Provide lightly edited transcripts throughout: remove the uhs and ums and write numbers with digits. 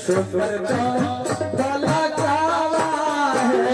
सुंदर बलकावा है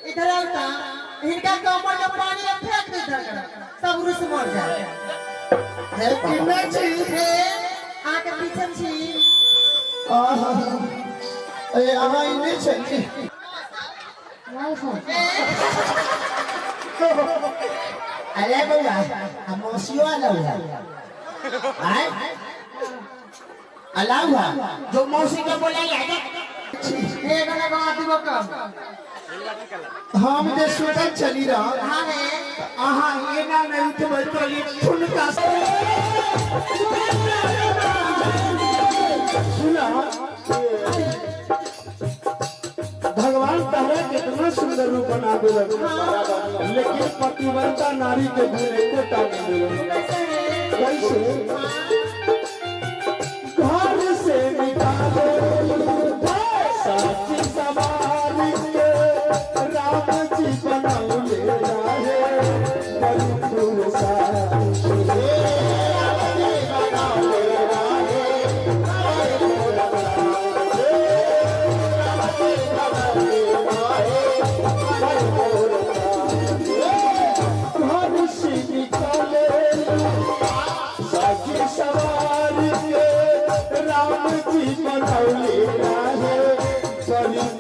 इधर आता इनका कमर के पानी में फेंक दे सब रुस मर जाए। हे किन्ने छी हे आके पीछे छी। आहा ए अहाँ ई नहि छी। अरे बउआ आ मौसियो अलाउ है आय अलाउ है जो मौसी के बोला जाए। हे गला बात दिबो कम हम जे सुतल चली रहा हां हे अहाँ एना नहि उठबै तो ई ठुनका। सुना भगवान तहरा कितना सुंदर रूप बना देलक लेकिन पतिव्रता नारी के गुण एकोटा नहीं देलक। कैसे घर से निकाले साची सवारी के राम जी बनौले रहे बड़ी राम जी बनौले रहे बड़ी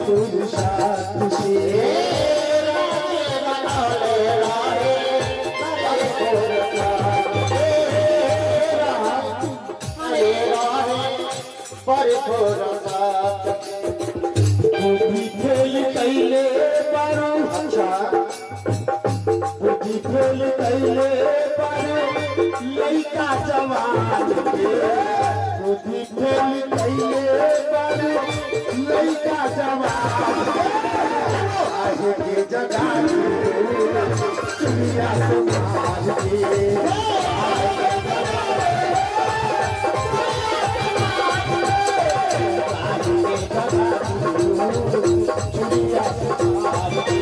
पुरुषार्थ से राम जी बनौले रहे बड़ी पुरुषार्थ से राम बड़ी पुरुषार्थ। बुद्धि खेल कैले बारू अच्छा बुद्धि खेल कैले बारू लइका जवान के बुद्धि खेल कैले बारू लइका जवान आहे के जगा चुनिया समाज के चुनिया समाज के।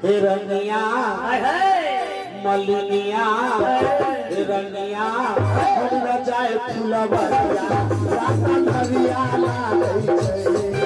हिरनिया मलिनिया हिरनिया हमरा जाए फुलवरिया राता धरिया लागै छै।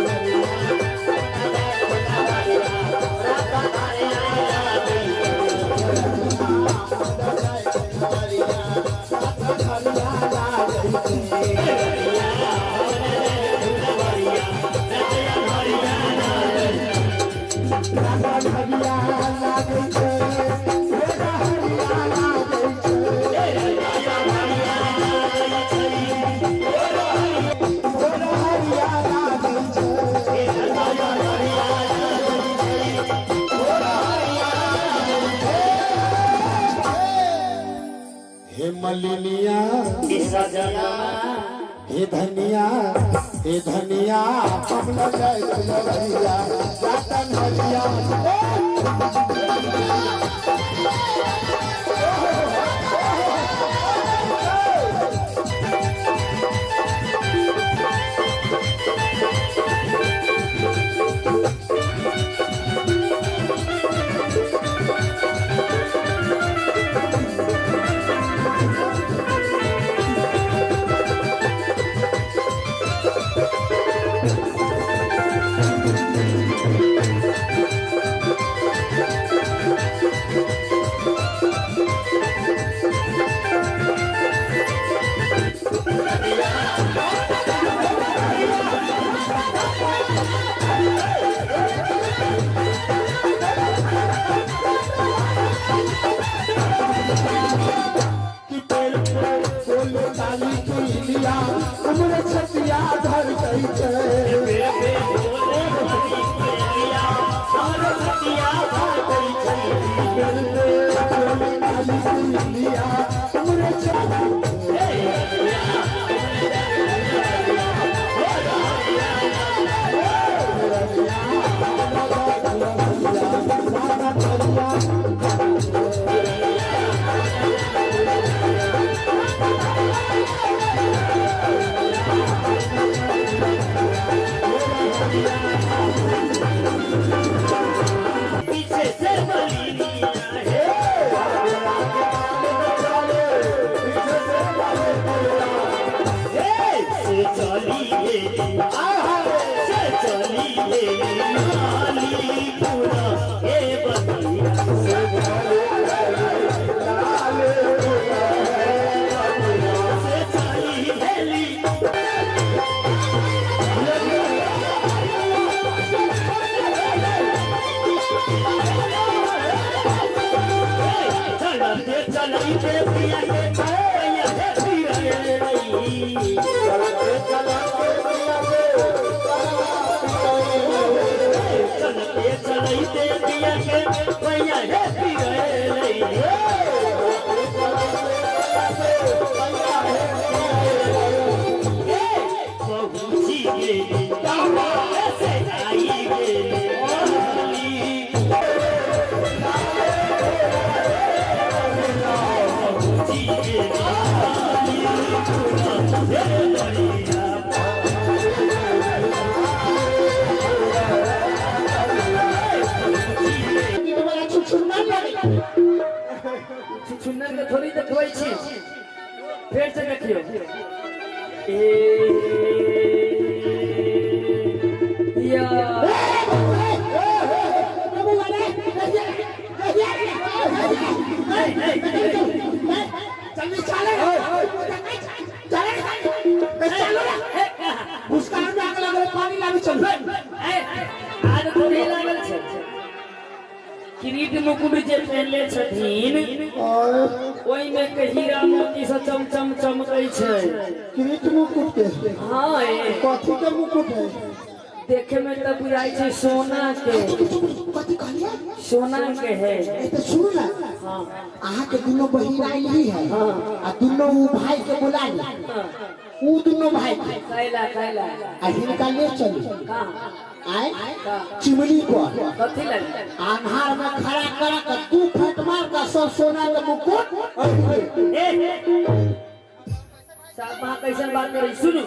हे मलिनिया हे धनिया हे धनिया कमला जाए फुलवरिया रातन हरिया। चलते चलते पिया के पैया हे फिरई। चलते चलते पिया के चलते चलते पिया के पैया हे फिरई। पहुँची गेली से आई गेली। छुछुन्नर के थोड़ी देखबै छी, फेर से देखियो। ए या किरीट मुकुट जे पहनले छथिन ओहिमे के हीरा मोती से चमचम चमकै छै। किरीट मुकुट के? हाँ। कथी के मुकुट है? देखे में तो बुझाई छै सोना के। कथी कहलिए? सोना के है। तो सुनू ना, हाँ अहाँ के दुनू बहिन आइल ही है आ दुनू उ भाई के बुला ली, उ दुनू भाई के कैला कैला आ हिनका ले चली कहाँ आए चिमनी पर। कथी लगे? अन्हार में खड़ा करा के 2 फूट मार का सब सोना के मुकुट। साहब अहाँ कैसन बात करै? सुनू,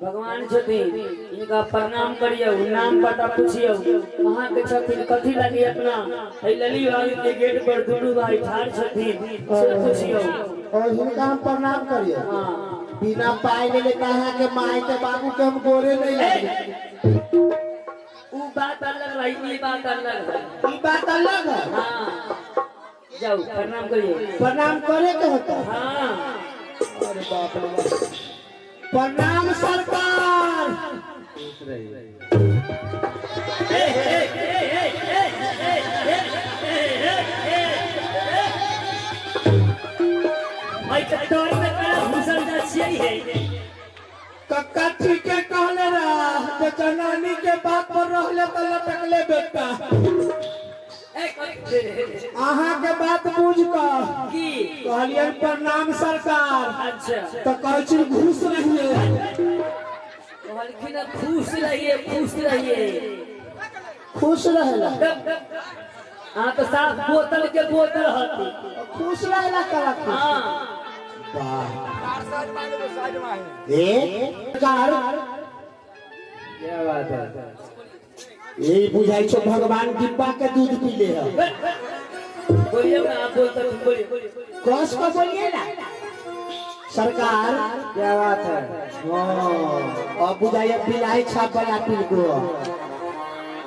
भगवान छथिन, इनका प्रणाम करियौ, नाम पता पूछियौ, कहाँ के छथिन, कथी लगी अपना लली बाबू के गेट पर दुनू भाई ठाढ़ छथिन से पूछियौ। और हिनका हम प्रणाम करियौ। हाँ। बिना पाई लेले कहाँ के माई के बाबू के हम गोरे नहीं लगे। उ बात अलग है, ई बात अलग है। ई बात अलग है। हाँ जाओ प्रणाम करिए। प्रणाम करे के होता है। हाँ। अरे बाप रे बाप। प्रणाम सरकार। कक्का ठीके कहले रहा जे जनानी के बात पर रहले त लटकले बेटा। अहाँ के बात बुझ कऽ कहलियन प्रणाम सरकार। अच्छा। तो कहै छी घुस रहिए। कहलखिन खुश रहिए, खुश रहिए, खुश रहेला। हाँ तो साफ बोतल के बोतल हती। खुश रहेला कला। हाँ। ए कार क्या बात है? यही बुझाई छो भगवान डिब्बा के दूध पीले है। बोलिए ना आप बोलते बोलिए। क्रॉस को बोलिए ना सरकार। क्या बात है? हाँ अब बुझाइए पिलाई छाप वाला पी को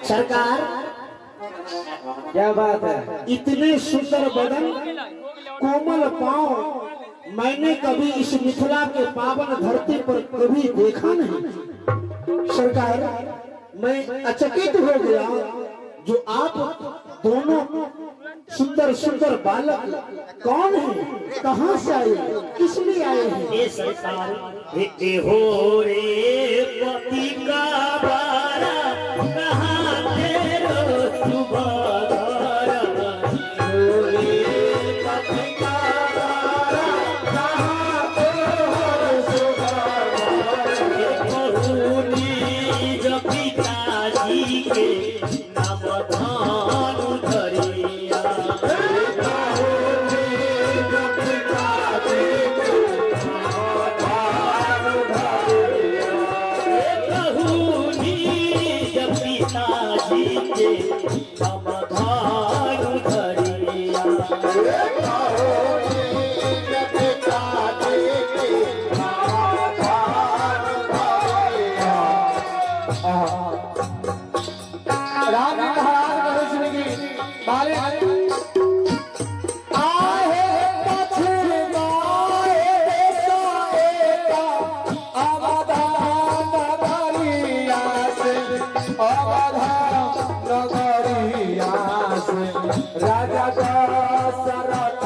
सरकार। क्या बात है? इतने सुंदर बदन, कोमल पाँव मैंने कभी इस मिथिला के पावन धरती पर कभी देखा नहीं। सरकार मैं अचकित हो गया जो आप दोनों सुंदर सुंदर बालक कौन हैं, कहाँ से आए, किस लिए आए हैं? ये सरकार हो रे पति का बारा कहाँ तेरो सुबह राजा दशरथ।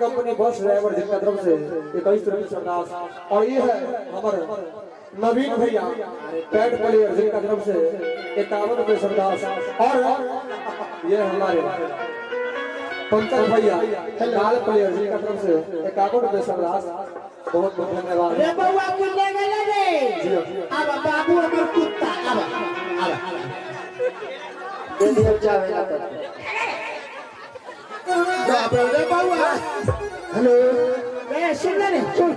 कंपनी बस ड्राइवर जिनका तरफ से 21 रुपये सरदार। और ये है हमारे नवीन भैया पैड प्लेयर जिनका तरफ से 51 रुपये सरदार। और ये हमारे पंकज भैया लाल प्लेयर जिनका तरफ से 51 रुपये सरदार। बहुत बहुत धन्यवाद। रे बउआ कुत्ते गेले रे। अब बाबू हमर कुत्ता अब अब दे दियो चाहे ना बाप रे बउआ। हेलो रे सुन ले रे सुन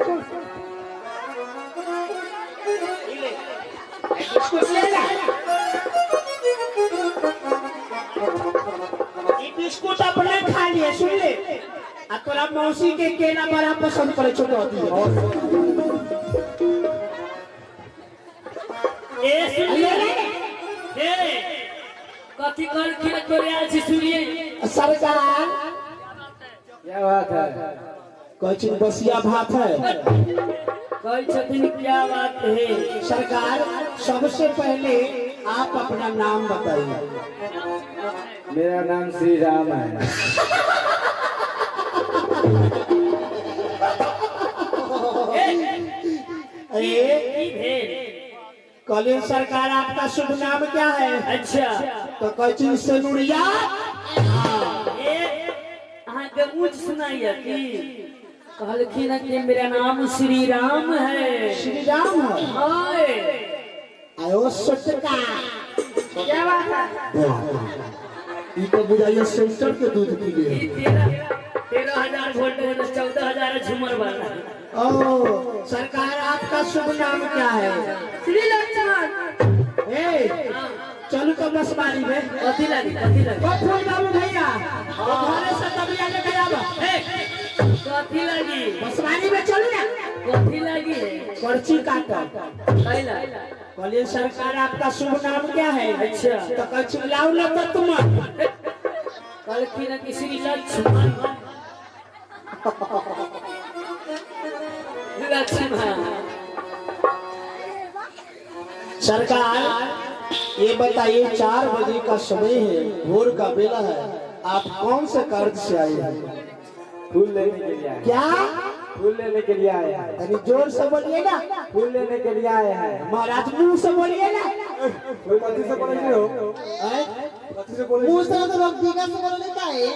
बिस्कुट ले ले। ई बिस्कुट अपने खा लिए सुन ले। आ तोरा मौसी के केला बड़ा पसंद पड़े छो तो ए सुन ले ए कथि कहलखिन तोरे आयल छी सुनिए सरकार। क्या बात है? कहै बसिया भात है। कहै छथिन क्या बात है? सरकार सबसे पहले आप अपना नाम बताइए। मेरा नाम श्री राम है। कॉलेज सरकार आपका शुभ नाम क्या है? अच्छा तो कहै सेनुरिया। ऊंच सुनाइए कि कहलखिन कि मेरा नाम श्री राम है। श्री राम है। हाय आयो सटका क्या बात है? ई तो बुझाइए सेंटर के दूध पी ले। 13,000 वोल्ट 14,000 झूमर वाला। ओ सरकार आपका शुभ नाम क्या है? श्री लक्ष्मण। ए चलू तो बस बारी में। कथी लागी कथी लागी? ओ फूल बाबू भैया घरे से तबिया लेके आबा। ए कथी लागी? बसवारी में चलू ना। कथी लागी? पर्ची काटो। कैला? कहलिए सरकार आपका शुभ नाम क्या है? अच्छा तो कहै छी लाउ ना तो तुम। कहलखिन कि श्री लक्ष्मण। लक्ष्मण। सरकार ये बताइए 4 बजे का समय है, भोर का बेला है, आप कौन से कार्य से आए हैं? फूल लेने के लिए आए। क्या? फूल लेने के लिए आए हैं। यानी जोर से बोलिए ना। फूल लेने के लिए आए हैं। महाराज मुंह से बोलिए ना। कथी से बोले हो? कथी से बोले? मुंह से तो लोग बिना से बोलने का है।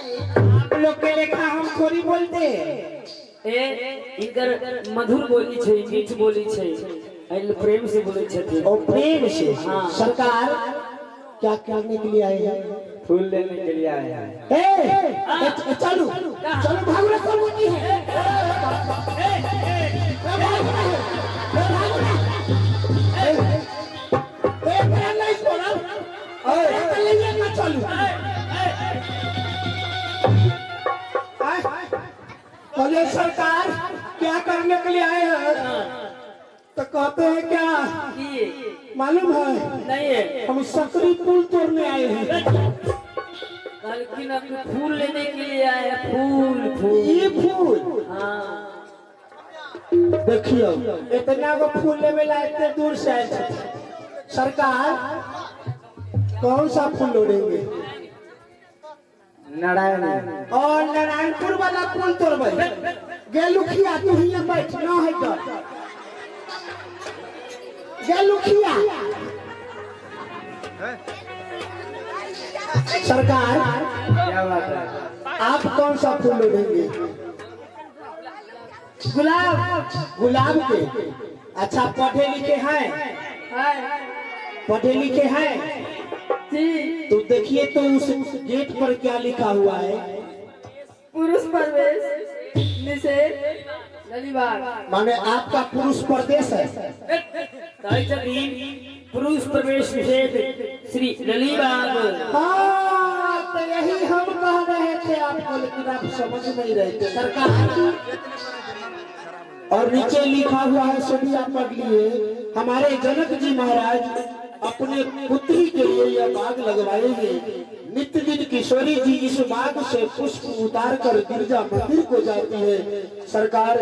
आप लोग के लेखा हम थोड़ी बोलते हैं। ए इनकर मधुर बोली छै, मीठ बोली छै, प्रेम से बोले छथिन। और प्रेम से। हाँ। सरकार क्या करने के लिए आए हैं? फूल लेने के लिए आए हैं। ए, ए, चलो चलो भागो रे कौन है? ए भागो रे, भागो रे। ए ए नहीं छोड़ो। ए ले ना चलो। बोले सरकार क्या करने के लिए आए हैं? तो कहते हैं क्या मालूम है? नहीं है। हम सकरी पुल तोड़ने आए हैं। कहलखिन फूल लेने के लिए आए हैं। फूल फूल ये फूल। हाँ देखियो इतना को फूल लेवे ला इतने दूर से आए थे। सरकार कौन सा फूल लोड़ेंगे? नारायण। और नारायणपुर वाला पुल तोड़बे। गेलुखिया तू हियां बैठ न है तो गेलुखिया। सरकार क्या बात है? आप कौन सा फूल लोढ़ेंगे? गुलाब। गुलाब के। अच्छा, पढ़े लिखे हैं? पढ़े लिखे हैं जी। तो देखिए तो उस गेट पर क्या लिखा हुआ है? पुरुष प्रवेश निषेध ललीबाग। माने आपका पुरुष प्रदेश है। पुरुष प्रवेश निषेध श्री ललीबाग। हाँ, तो यही हम कह रहे थे आपको, लेकिन आप समझ नहीं रहे थे सरकार। और नीचे लिखा हुआ है, सभी आप पढ़ लिए, हमारे जनक जी महाराज अपने पुत्री के लिए यह बाग लगवाएंगे। नित्य दिन किशोरी जी इस बाग से पुष्प उतार कर गिरजा मंदिर को जाती है। सरकार,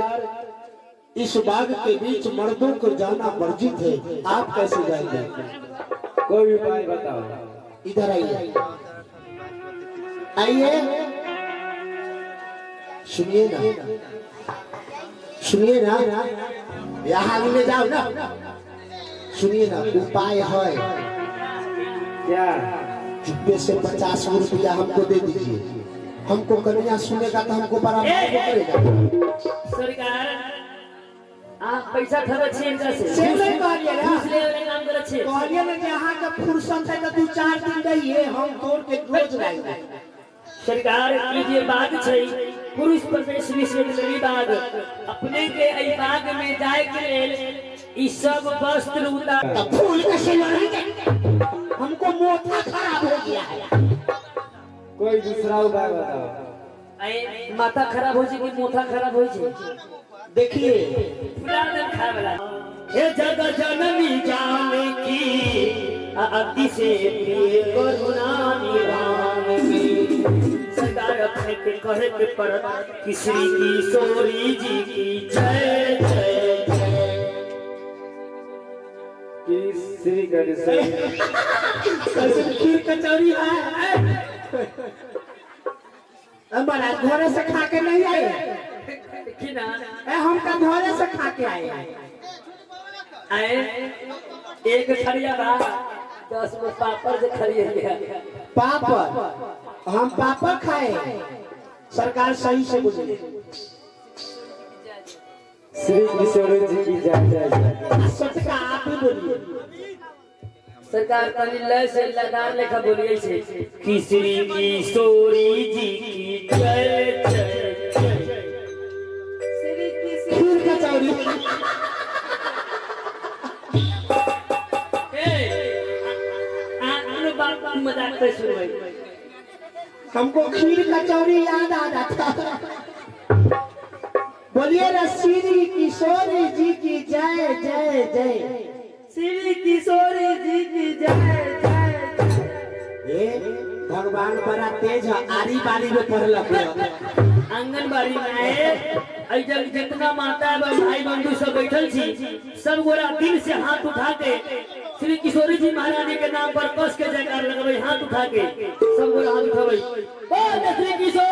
इस बाग के बीच मर्दों को जाना वर्जित है, आप कैसे जाएंगे? कोई उपाय बताओ। इधर आइए, आइए, सुनिए ना, सुनिए ना, यहाँ ले जाओ ना, सुनिए ना, उपाय है। क्या? चुप्पे से 50 रुपया हमको दे दीजिए, हमको कन्या सुनेगा तो हमको बराबर करेगा। सरकार, आप पैसा खर्च छियै इनका से। से नहीं कहलिए ना। घूस ले वाला काम करत छियै। कहलिए ना कि अहाँ के फुर्सत है तो 2-4 दिन रहिए, हम तोड़ के रोज लाएंगे। सरकार, ई जे बात छै पुरुष प्रवेश निषेध ललीबाग, अपने के एहि बाग में जाय के लेल ई सब वस्त्र उतार। तो फूल कैसे लड़ेंगे? हमको मोथा खराब हो गया है। कोई दूसरा उपाय बताओ। अरे माथा खराब हो छै कि मोथा खराब हो छै? देखिए, फुला देन खाए वाला। हे जग जननी जानकी अति से प्रिय करुणा निधान की। सरकार अपने के कहे के पड़त कि श्री किशोरी जी की जय जय जय। कि श्री गणेश कैसे खीर कचौरी है? हमारा घरे से खा के नहीं आए कि ना? हम का घरे से खा के आए। आए एक खड़िया बा 10 गो पापड़ से खड़िया। पापड़? हम पापड़ खाए? सरकार सही से बोलिए। श्री किशोरी जी की जय जय जय। सच का आप ही बोलिए। सरकार तनी लय से लगान लेखा बोलिए छे कि श्री किशोरी जी की जय जय जय। श्री खीर कचौरी। ए आ बात मजाक पे सुनबै। हमको खीर कचौरी याद आ जाता। बोलिए ना श्री किशोरी जी की जय जय जय। श्री किशोरी जी की जय जय जय। ए भगवान बड़ा तेज है, आरी बारी में पढ़लक। आंगनबाड़ी में आए जब जितना माता एवं भाई बंधु सब बैठल छी, सब गोरा दिल से हाथ उठा के श्री किशोरी जी महारानी के नाम पर कस के जयकार लगबै, हाथ उठा के सब गोरा हाथ उठाबै। बोल श्री किशोरी।